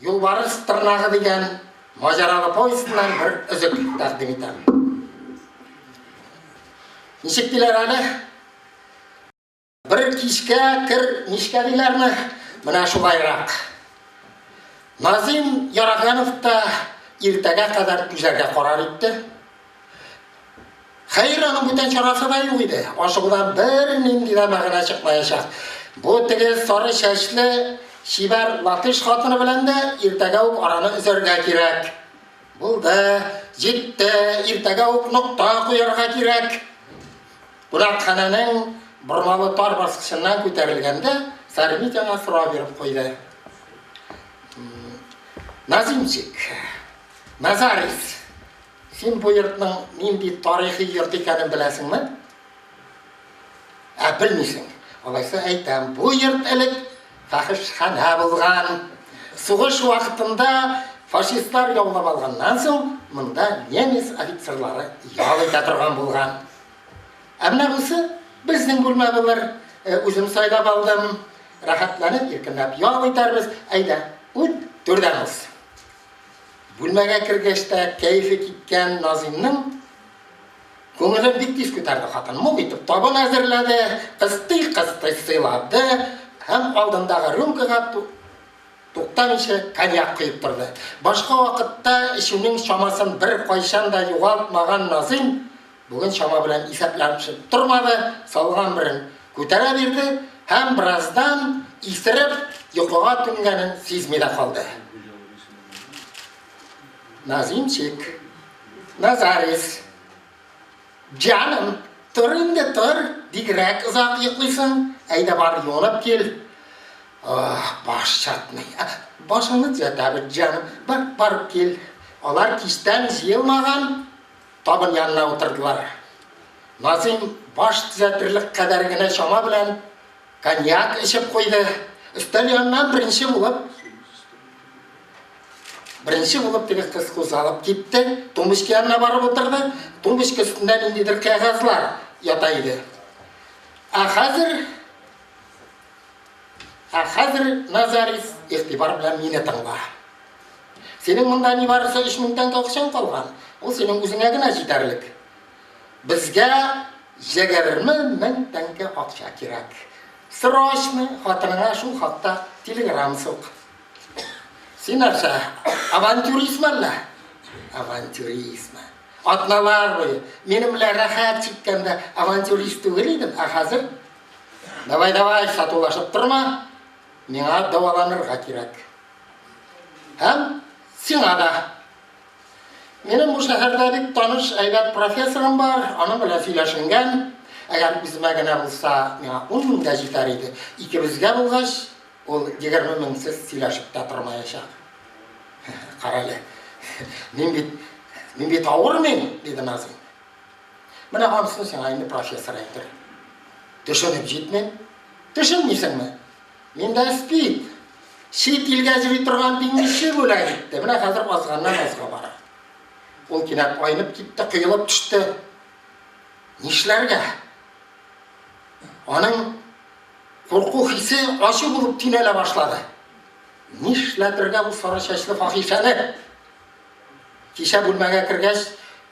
Юлбарыс тырнагы дигән маҗаралы повестеннан бер өзек тәкъдим итәм. Ничек диләр әле? Бер кичкә кер мичкә диләрме? Менә шулайрак. Назим Яраганов та иртәгә кадәр түзәргә карар итте. Хәер, аның бүтән чарасы да юк иде. Ашыгудан бернинди дә мәгънә чыкмаячак. Бу теге сары чәчле чибәр латыш хатыны белән дә иртәгә үк араны өзәргә кирәк. Булды, җитте, иртәгә үк нокта куярга кирәк. Кунакханәнең бормалы тар баскычыннан күтәрелгәндә, Сармит аңа сорау биреп куйды. Назимчик, Назарис, Син бу йортның нинди тарихи йорт икәнен беләсеңме? Ә, белмисең. Алайса әйтәм, бу йорт элек фәхешханә булган. Сугыш вакытында фашистлар яулап алганнан соң, монда немец офицерлары ял итә торган булган. Ә менә бусы безнең бүлмә булыр. Э, үзем сайлап алдым. Рәхәтләнеп, иркенләп ял итәрбез. Әйдә, үт, түрдән уз. Бүлмәгә кергәч тә кәефе киткән Назыймның күңелен бик тиз күтәрде хатын. Мул итеп табын әзерләде, кыстый-кыстый сыйлады һәм алдындагы рюмкага туктамыйча коньяк коеп торды. Башка вакытта эчүнең чамасын беркайчан да югалтмаган Назыйм бүген чама белән исәпләшеп тормады, салган берен күтәрә бирде һәм бераздан исереп йокыга түнгәнен сизми дә калды. Назимчик, Назарис, җаным, тор инде, тор, бигрәк озак йоклыйсың, әйдә бар, юынып кил. Ох, баш чатный. Башыңны төзәтәбез, җаным, бар, барып кил. Алар кичтән җыелмаган Табын янына утырдылар. Назыйм баш төзәтерлек кадәр генә чама белән коньяк эчеп куйды. Өстәл яныннан беренче булып беренче булып теге кыз кузгалып китте, тумбочка янына барып утырды. Тумбочка өстендә ниндидер кәгазьләр ята иде. Ә хәзер Ә хәзер, Назарис, игътибар белән мине тыңла. Синең монда нибарысы 3000 тәңкә акчаң калган. Ул синең үзеңә генә җитәрлек. Безгә 20 000 тәңкә акча кирәк. Срочно хатыныңа шул хакта телеграм сук. Син нәрсә, авантюристмы әллә? Авантюристмы? Атналар буе минем белән рәхәт чиккәндә авантюрист түгел идем, ә хәзер давай, давай, сатулашып торма, миңа дәваланырга кирәк. Һәм сиңа да. Минем бу шәһәрдә бик таныш әйбәт профессорым бар, аның белән сөйләшенгән. Әгәр үземә генә булса, миңа 10 мең дә җитәр иде. Икебезгә булгач, ул 20 меңсез сөйләшеп тә тормаячак. Карале, мин бит, мин бит авырмыйм, диде Назым. Менә анысын сиңа инде профессор әйтер. Төшенеп җитмим. Төшенмисеңме? Миндә СПИД. Чит илгә йөри торган диңгезче бүләк итте. Менә хәзер азганнан азга бара. Ул кинәт айнып китте, коелып төште. Нишләргә? Аның курку хисе ачу булып төйнәлә башлады. Нишләтергә бу сары чәчле фахишәне? Кичә бүлмәгә кергәч,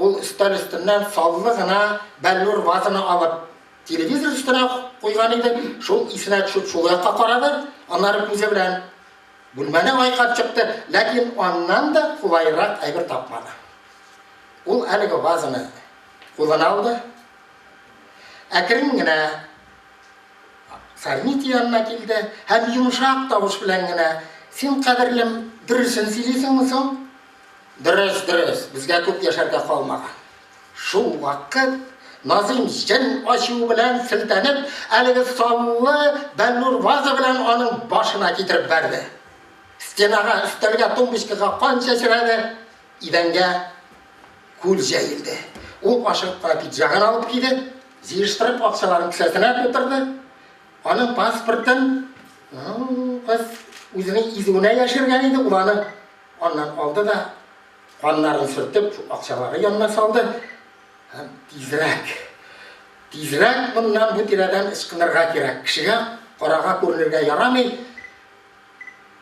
ул өстәл өстеннән саллы гына бәллүр вазаны алып, Телевизор өстенә куйган иде, шул исенә төшеп шул якка карады, аннары күзе белән бүлмәне айкап чыкты, ләкин аннан да кулайрак әйбер тапмады. Ул әлеге вазаны кулына алды, әкрен генә Сармити янына килде һәм йомшак тавыш белән генә, Син, кадерлем, дөресен сөйлисеңме соң? Дөрес, дөрес, безгә күп яшәргә калмаган. Шул вакыт Назыйм җен ачуы белән селтәнеп, әлеге саллы бәллүр ваза белән аның башына китереп бәрде. Стенага, өстәлгә, тумбочкага кан чәчрәде, идәнгә күл җәелде. Ул ашыгып кына пиджагын алып киде, җыештырып акчаларын кесәсенә тутырды. Аның паспортын кыз үзенең изүенә яшергән иде, ул аны аннан алды да Каннарын сөртеп, акчалары янына салды һәм тизрәк, тизрәк моннан бу тирәдән ычкынырга кирәк. Кешегә карага күренергә ярамый.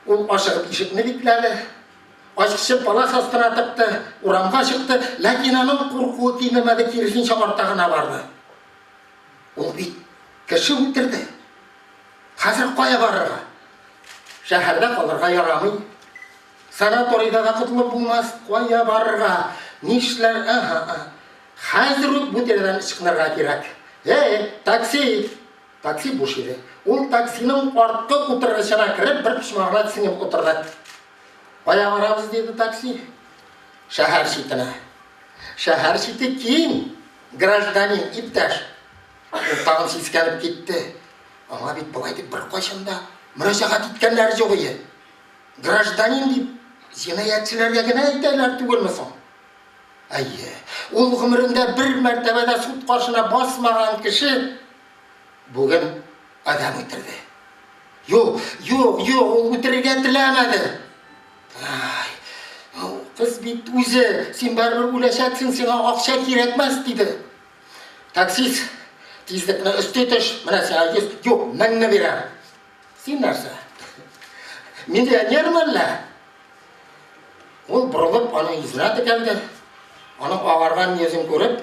Ул ашыгып ишекне бикләде. Ачкычын палас астына тыкты, урамга чыкты, ләкин аның куркуы кимемәде, киресенчә арта гына барды. Ул бит кеше үтерде. Хәзер кая барырга? Шәһәрдә калырга ярамый. Санаторийда да котылып булмас. Кая барырга? Нишләр? Ага. Хәзер үк бу тирәдән ычкынырга кирәк. Эй, такси! Такси буш иде. Ул таксиның арткы утыргычына кереп, бер почмагына сеңеп утырды. Кая барабыз, диде такси. Шәһәр читенә. Шәһәр чите киң, гражданин, иптәш. Ул тагын сискәнеп китте. Аңа бит болай дип беркайчан да мөрәҗәгать иткәннәре юк иде. Гражданин дип җинаятьчеләргә генә әйтәләр түгелме соң? Әйе, ул гомерендә бер мәртәбә дә суд каршына басмаган кеше бүген адәм үтерде. Юк, юк, юк, ул үтерергә теләмәде. Ай, кыз бит үзе, син барыбер үләчәксең, сиңа акча кирәкмәс, диде. Таксист, тизлекне өсти төш, менә сиңа 100, юк, меңне бирәм. Син нәрсә? Миллионермы әллә? Ул борылып аның йөзенә текәлде. Аның агарган йөзен күреп,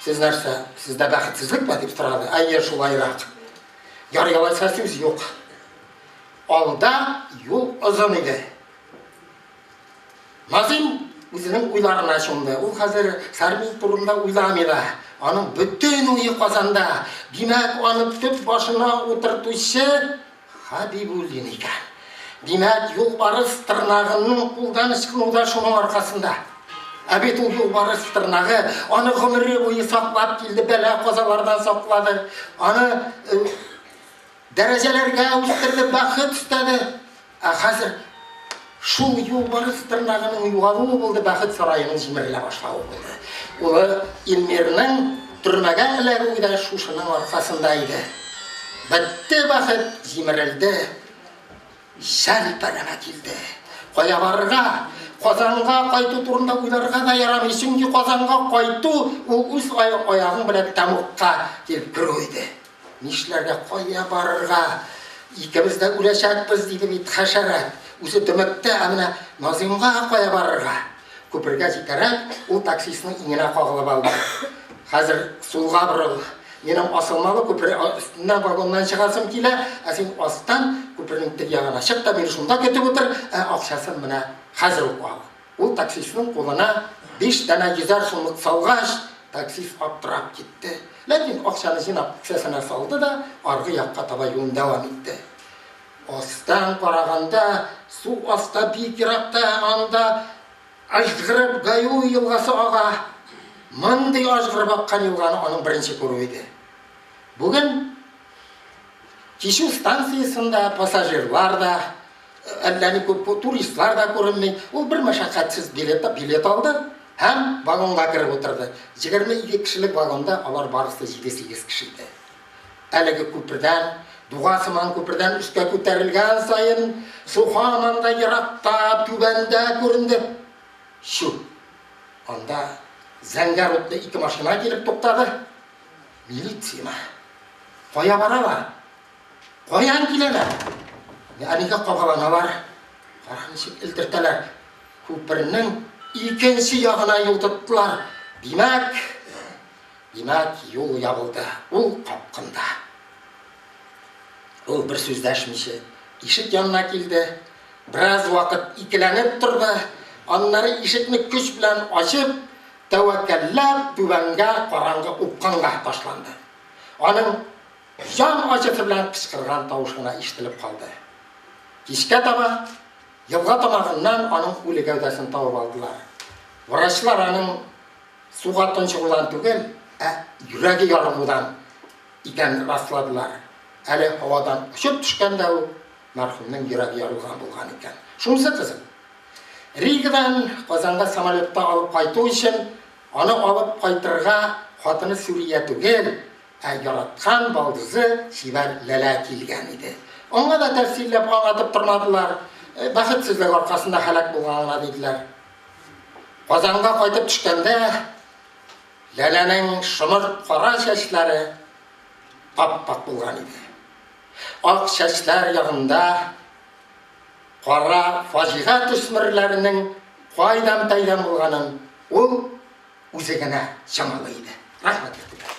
Сез нәрсә, сездә бәхетсезлекме? дип сорады. Әйе, шулайрак. Ярый, алайса сүз юк. Алда юл озын иде. Назим үзенең уйларына чумды. Ул хәзер Сәрми турында уйламый да. Аның бөтен уе Казанда. Димәк, аны төп башына утыртучы Хәбибуллин икән. Димәк, юлбарыс тырнагының кулдан ычкынуы да шуның аркасында. Ә бит ул юлбарыс тырнагы аны гомере буе саклап килде, бәла-казалардан саклады, аны э, дәрәҗәләргә үстерде, бәхет өстәде. Ә хәзер шул юлбарыс тырнагының югалуы булды, бәхет сараеның җимерелә башлавы булды. Улы Илмирның төрмәгә эләгүе дә шушының аркасында иде. Бетте бәхет, җимерелде. Чәлпәрәмә килде. Кая барырга? Казанга кайту турында уйларга да ярамый, чөнки Казанга кайту ул үз аягың белән тәмугка килеп керү иде. Нишләргә, кая барырга? Икебез дә үләчәкбез, диде бит хәшәрәт. Үзе дөмекте, ә менә Назыймга кая барырга? Күпергә җитәрәк, ул таксистның иңенә кагылып алды. Хәзер сулга борыл. Минем асылмалы күпер өстеннән вагоннан чыгасым килә, ә син астан күпернең теге ягына чык та мине шунда көтеп утыр, ә акчасын менә хәзер үк ал. Ул таксистның кулына биш данә йөзәр сумлык салгач, таксист аптырап китте. Ләкин акчаны җыйнап кесәсенә салды да аргы якка таба юлын дәвам итте. Астан караганда, су аста бик еракта, анда ажгырып Гаю елгасы ага. Мондый ажгырып аккан елганы аның беренче күрүе иде. Бүген Кичү станциясендә пассажирлар да, әллә ни күп туристлар да күренми. Ул бер мәшәкатьсез билет, билет алды һәм вагонга кереп утырды. 22 кешелек вагонда алар барысы 7-8 кеше иде. Әлеге күпердән, дуга сыман күпердән өскә күтәрелгән саен, су һаман да еракта, түбәндә күренде. Чү! Анда зәңгәр утлы ике машина килеп туктады. Милицияме? Кая баралар? Каян киләләр? Ә нигә кабаланалар? Кара ничек элдертәләр. Күпернең икенче ягына юл тоттылар. Димәк, димәк, юл ябылды. Ул капкында. Ул бер сүз дәшмичә ишек янына килде. Бераз вакыт икеләнеп торды. Аннары ишекне көч белән ачып, тәвәккәлләп түбәнгә караңгы упкынга ташланды. Аның җан ачысы белән кычкырган тавышы гына ишетелеп калды. Кичкә таба елга тамагыннан аның үле гәүдәсен табып алдылар. Врачлар аның суга тончыгудан түгел, ә йөрәге ярылудан икәнен расладылар. Әле һавадан очып төшкәндә үк мәрхүмнең йөрәге ярылган булган икән. Шунысы кызык. Ригадан Казанга самолетта алып кайту өчен аны алып кайтырга хатыны Сүрия түгел, ә яраткан балдызы чибәр Ләлә килгән иде. Аңа да тәфсилләп аңлатып тормадылар, бәхетсезлек аркасында һәлак булган гына диделәр. Казанга кайтып төшкәндә Ләләнең шомырт кара чәчләре ап-ак булган иде. Ак чәчләр ягында. кара фаҗига төсмерләренең кайдан пәйда булганын ул үзе генә чамалый иде. Рәхмәт.